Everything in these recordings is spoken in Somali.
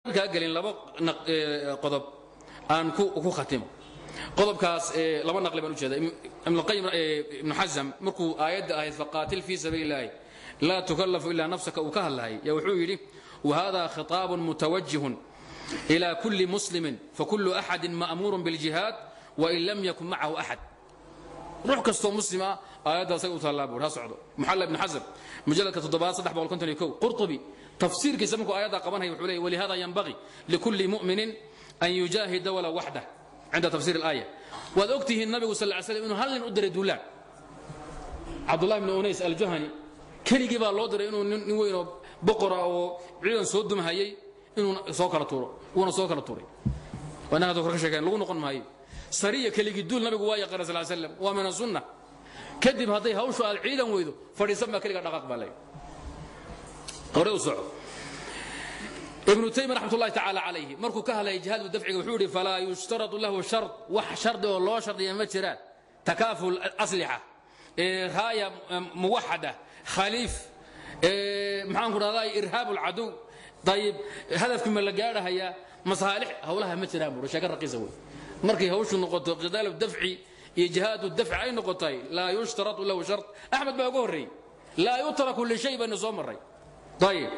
Markaa gelin laba qodob aan ku khatimo qodobkaas, laba naqli baan ujeeda. Ibnuqayim, Ibnu Xasm, markuu aayadda ahayd "faqaatil fii sabiili illaahi laa tukallafu ilaa nafsaka" uu ka hadlahayay, yaa wuxuu yidhi: "Wahada khitaabun mutawajihun ila kulli muslimin, fakulu axadin ma'muurun biljihaad wain lam yakun macahu axad." Ruux kastoo muslim ah aayadda asaga u taallaa buur ha socdo. Muxalla Ibn Xasm, mujalladka toddobaad, 351. Qurtubi tafsiirkiisa markuu aayadda qabanaya wuxuu leeyay: "Walihada yanbagii likulli mu'minin an yujaahida walow waxdah cinda tafsiir alaaya." Waad ogtihiin nabigu sal ly slam inuu hal nin u diray duulaan, Cabdullahi bni Unays Aljuhani. Keligii baa loo diray inuu nin weyn oo boqora oo ciidan soo dumhayay inuu soo kala tuuro, wuuna soo kala tuuray. Waa innaga kor ka sheekeen, lagu noqon maayo. Sariya, keligii duul, nabigu waa yaqaana sal slam, waa min asunna. Kadib hadday hawshu aad ciidan weydo, fadhiisan baa, keliga dhaqaaq baa leeyahay, hore u soco. Ibnu Taymiya raxmat ullahi tacaala calayhi markuu ka hadlayay jihaadu dafciga wuxuu yidhi: "Falaa yushtaratu lahu shart." Wax shardi oo loo shardiya ma jiraan. Takaaful aslixa, raaya muwaxada, khaliif, maxaan ku dhahdaa, irhaab alcaduw, ayib, hadafkii ma la gaadhahayaa, masaalix, howlaha ma jiraan buuri. Sheeko raqiisa wey. Markay hawshu noqoto qitaalu dafci iyo jihaadu dafci ay noqotay, laa yushtaratu lahu shart. Axmed baa uga horreeyey. Laa yutraku lishay baynu soo marray. Ayib,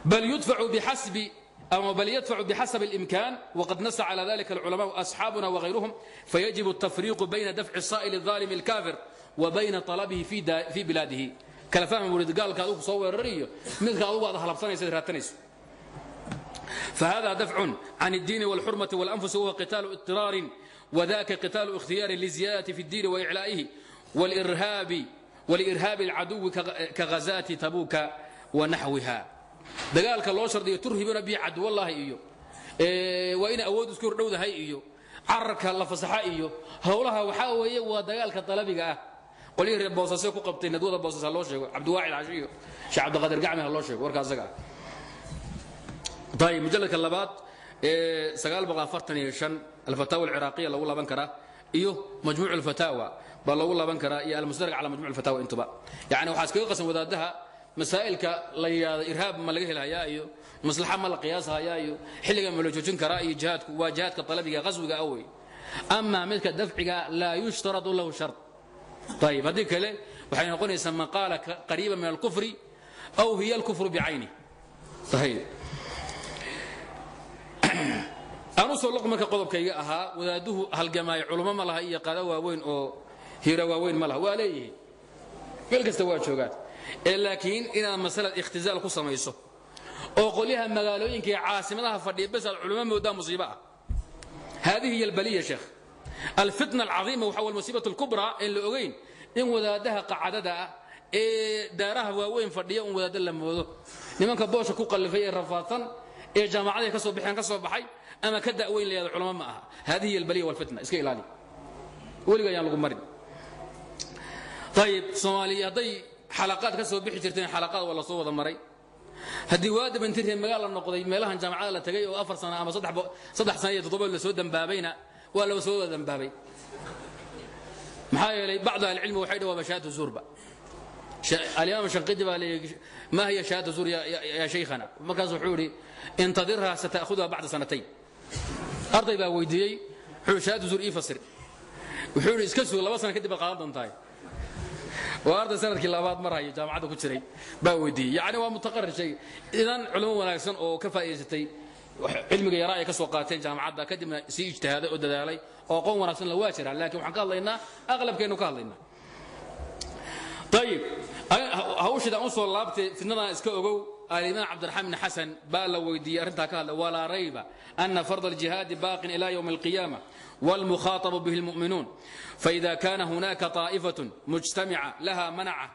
bal yudfacu bixasbi أو بل يدفع بحسب الإمكان، وقد نص على ذلك العلماء أصحابنا وغيرهم. فيجب التفريق بين دفع الصائل الظالم الكافر وبين طلبه في بلاده. Kala fahmi buuri gaalka adigu soo weerarayo, midka adigu aad halabsanaysa, raatanayso. فهذا دفع عن الدين والحرمة والأنفس وهو قتال اضطرار، وذاك قتال اختيار للزيادة في الدين وإعلائه والإرهاب ولإرهاب العدو كغزاة تبوك ونحوها. Dagaalka loo shardiyo "turhibuuna bihi caduwallahi" iyo waa ina awood isku hordhowdahay iyo cararka la fasaxa iyo howlaha, waxaa weeye waa dagaalka dalabiga ah. Qolyihii reer Boosase ku qabtay nadwada Boosas ha loo sheego, Cabdiwaacid Xashi iyo Sheekh Cabdiqaadir Gacmi ha loo sheego warka asaga ah. Ayib, mujalladka labaad ee 945, Alfataawa Alciraaqiya lagu laaban karaa iyo Majmuuc Alfataawa baa lagu laaban karaa iyo Almustadrak cala Majmuc Alfataawa. Intuba yani waxaa iskaga qasan wadaadaha masaa'ilka la yidhaahdo irhaab ma laga helhayaa iyo maslaxa ma la qiyaashayaa iyo xilliga ma la joojin karaa iyo jihaadku waa jihaadka talabiga, qaswiga awey. Ama midka dafciga laa yushtaradu lahu shart. Ayib, haddii kale waxay noqonaysaa maqaala qariiba min alkufri aw hiya alkufru bicayni. Ayib, aan usoo loq marka qodobkayga ahaa wadaaduhu halgamaay culummo ma laha iyo qada waaweyn oo hiira waaweyn ma laha. Waa leeyihiin, meel kasta waa joogaan ee, laakiin inaad masalad ikhtizaal ku samayso oo qolyaha magaalooyinka iyo caasimadaha fadhiya bes aad culummo moodaa musiibo ah. Hadihi hiy albaliya, sheekh, alfitna alcadiima waxa almusiibatu alkubraa een la ogeyn in wadaadaha qacadada ah ee daaraha waaweyn fadhiya un wadaadda la moodo, nimanka boosha ku qallifay ee rafaadsan ee jaamacaday ka soo baxeen, ka soo baxay ama ka da'weyn la yahdo culamo ma aha. Hadihi hiy albaliya walfitna. Iska ilaali, weliga ayaan lagu marin. Ayib, Soomaaliya hadday xalaqaad ka soo bixi jirteen, xalaqaad waa la soo wada maray. Haddii waadaba intii reer magaal la noqday, meelahan jaamacada la tagay oo 4 sano ama 3 sano iyo 7 la soo dambaabayna, waa la soo wada dambaabay. Maxaa yeelay bacdu ahlicilmi waxay dha waaba shahaadatu zuurba. Alimaam Shanqidi baa leeyay: "Ma hiya shahaadatu zuur ya shaykhana?" Markaas wuxuu yidhi: "Intadirha, sata'khuduha bacda sanatayn." Arday baa weydiiyey, wuxuu shahaadatu zuur ii fasir. Wuxuu yidhi: "Iska sug, 2 sano kadib baad qaadan doontahay." Waa arday sanadkii labaad marhayo jaamacadda ku jiray baa weydiiyey. Yacni waa mutaqarir shay. Idan culimo wanaagsan oo ka faa'iidaysatay cilmiga yaraa ay ka soo qaateen jaamacadda, kadibna sii ijtihaaday oo dadaalay oo aqoon wanaagsan la waa jiraa, laakiin waxaan ka hadlaynaa aqlabkeennu ka hadlaynaa. Ayib, hawshida aan usoo laabtay, fitnadan iska ogow. Alimaam Cabdiraxmaan bn Xasan baa la weydiiyey arrintaa, ka hadlay: "Walaa rayba ana farda aljihaadi baaqin ila ywmi alqiyaama wاlmukhaatabu bihi اlmu'minuun, faida kana hunaka طaa'ifaة mujtamica laha manaca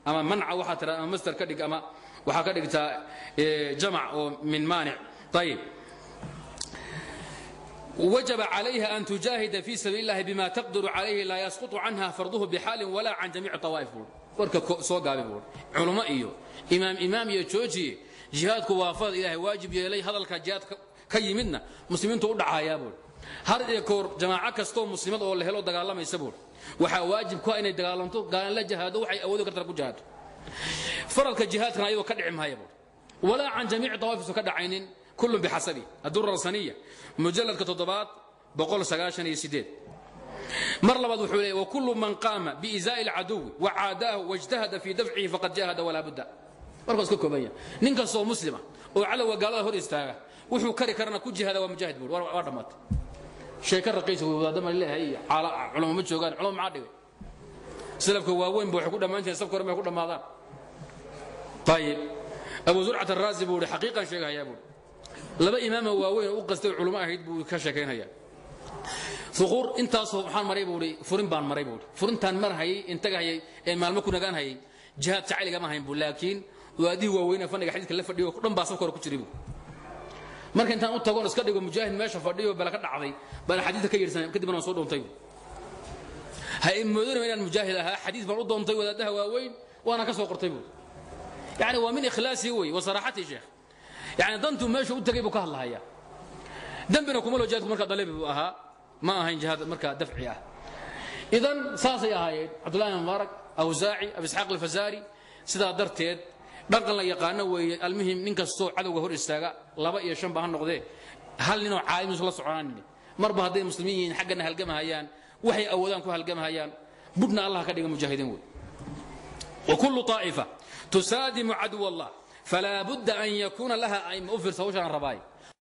ama manca." Waxaa tira ama masder ka dhig ama waxaa ka dhigtaa jamac oo min maanic. Ayib, "wajaba calayha an tujaahida fi sabiil اllahi bima taqdiru calayhi, laa yasqutu canha farduhu bixaalin walaa can jamiici طawaa'if." Buuri warka soo gaabi buuri, culummo iyo imaam imaam iyo joojiye, jihaadku waa farad Ilaahay waajib yeelay. Hadalka jihaadka ka yimidna muslimiintu u dhacayaa buuri. Har iyo koor jamaaco kastoo muslimad oo la helo dagaalamaysa buuri, waxaa waajib ku ah inay dagaalanto, gaalan la jihaado, waxay awoodi kartana ku jihaado. Faradka jihaadkana ayadoo ka dhici maaya buuri, walaa can jamiici tawaafis ka dhacaynin. Kullun bixasabi. Addura Saniya, mujalladka 7aad, 198. Mar labaad wuxuu leeyahy: وكل من قام بإيذاء العدو وعاداه واجتهد في دفعه فقد جاهد ولا بد. Markaas ka kooban yahay, nin kastoo muslima oo cadowga gaalada hor istaaga, wuxuu kari karana ku jihaada, waa mujaahid buur. Waa dhammaatay. Sheeko raqiisa way. Wadaadda ma leeyahay, culamo ma joogaan. Culamo maxaa dhigay? Salafka waaweyn ba waxay ku dhammaan jireen safka hore, may ku dhammaadaan. Ayib, Abu Zurcat Araazi buu ihi, xaqiiqan sheegahayaa buuri, laba imaama waaweyn oo u qastay oo culamo ahayd buu ka sheekaynhayaa. Uquur intaasoo waxaan maray buu i, furin baan maray buui, furintaan marhayay, intagahayay ee maalmo ku nagaan hayay, jihaad jacayligama hayn buu, laakiin waadihii waaweyne fanniga xadiidka la fadhiyo dhan baa safka hore ku jiray buu. Marka intaan u tagoon iska dhigo mujaahid meesha fadhiyo bala ka dhacday baan xadiidka ka yeedhsanay, kadibna waan soo dhoontay buu. Ha imoodinaba inaan mujaahid ahaa. Xadiid baan u doontay wadaadaha waaweyn, waana ka soo qortay buu. Yani waa min ikhlaasihi wey wa saraaxatihi sheekh. Yani dantuu meesha u tagay buu ka hadlahayaa, dembina kuma loo. Jihaadku marka dalebi buu ahaa, ma ahayn jihaad markaa dafci ah. Idan saasay ahaayeen Cabdullahi bin Mubaarak, Awsaaci, Abi Isxaaq Alfasaari. Sidaa darteed dhaqan la yaqaano weeye. Almuhim, nin kastoo cadowga hor istaaga, laba iyo shan ba ha noqdee, hal ninoo caalim la soconaanin, marba hadday muslimiin yihiin, xaggana halgamahayaan, waxay awoodaan ku halgamahayaan, budhna Allah ka dhiga mujaahidiin wey. وكل طائفة تسادم عدو الله فلا بد أن يكون لها أئمة. U fiirsa hawshaan rabaay.